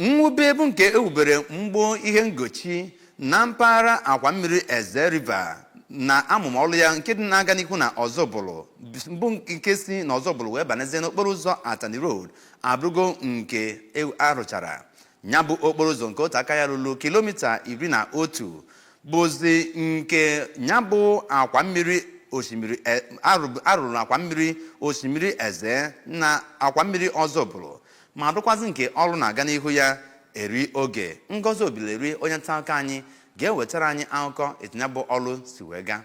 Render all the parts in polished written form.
Mwube bụ nke ewubere mgbo ihe ngochi na mpaghara akwa mmiri Eze River na amụma ọrụ ya nke dị na-aga n'ihu na Ọzọbụlụ, bụ nke si na Ọzọbụlụ wee banyezie n'okporo ụzọ Atani Road, abụrụgo nke arụchara. Ya bụ okporo ụzọ nke otu aka ya ruru kilomita 11 bụzi nke ya bụ akwa mmiri osimiri arụrụ akwa mmiri osimiri Eze na akwa mmiri Ọzọbụlụ, ma bụrụkwazị nke ọrụ na-aga n'ihu ya eri oge. Ngozi Obileri, onye nta akụkọ anyị, ga-ewetara anyị akụkọ etu ya bụ ọrụ si wee gaa.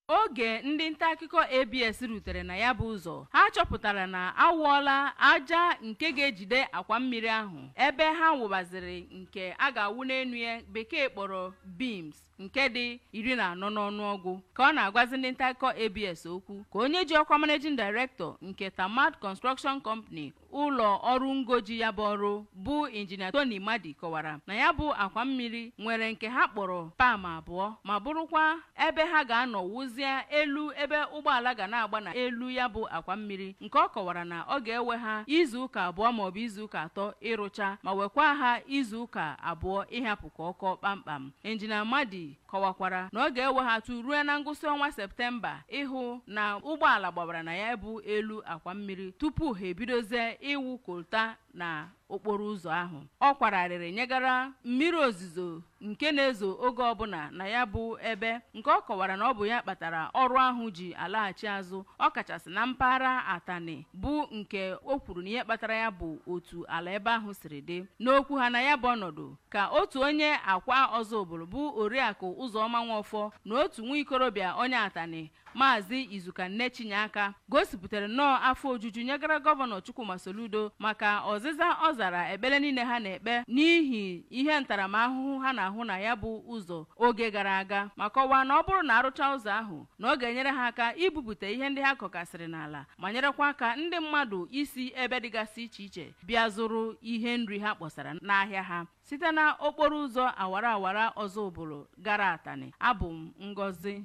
Oge ndị nta akụkọ ABS rutere na ya bụ ụzọ, ha chọpụtara na awụọla aja nke ga-ejide akwa mmiri ahụ, ebe ha wụbaziri nke a ga-awụ n'enu ya Bekee kpọrọ beams, nke dị 14 n'ọnụọgụ. Ka ọ na-agwazi ndị nta akụkọ ABS okwu, ka onye ji ọkwa managing director nke Tamad Construction Company, ụlọ ọrụ ngoji ya bụ ọrụ, bụ Injinia Tony Madi, kọwara na ya bụ akwa mmiri nwere nke ha kpọrọ pam abụọ, ma bụrụkwa ebe ha ga-anọ wụzie elu ebe ụgbọala ga na-agba na elu ya bụ akwa mmiri, nke ọ kọwara na ọ ga-ewe ha izu ụka 2 maọbụ izu ụka 3 ịrụcha, ma wekwa ha izu ụka 2 ịhapụ ka ọ kọọ kpamkpam. Injinia Madi kọwakwara na ọ ga-ewe ha tu ruo na ngwụsị ọnwa Septemba ịhụ na ụgbọala gbabara na ya bụ elu akwa mmiri tupu ha ebidozie iwu kolta na okporo ụzọ ahụ. Ọ kwararịrị nyegara mmiri ozuzo nke na-ezo oge ọbụla na ya bụ ebe, nke ọ kọwara na ọ bụ ya kpatara ọrụ ahụ ji alaghachi azụ, ọkachasị na mpaghara Atani, bụ nke o kwuru na ihe kpatara ya bụ otu ala ebe ahụ siri dị. N'okwu ha na ya bụ ọnọdụ, ka otu onye akwa Ọzọbụlụ bụ Oriakụ Ụzọma Nwafọ na otu nwa ikorobịa onye Atani, Maazị Izuka Nnechinyeaka, gosipụtara nnọọ afọ ojuju nyegara Gọvanọ Chukwuma Soludo maka ọzịza ọ zara ekpere niile ha na-ekpe n'ihi ihe ntaramahụhụ ha na-ahụ na ya bụ ụzọ oge gara aga, ma kọwaa na ọ bụrụ na arụcha ụzọ ahụ, na ọ ga-enyere ha aka ibupụta ihe ndị ha kọkasịrị n'ala, ma nyerekwa aka ndị mmadụ isi ebe dịgasị iche iche bịa zụrụ ihe nri ha kpọsara n'ahịa ha. Site na okporo ụzọ awara awara Ọzọbụlụ gara Atani, abụ m Ngozi.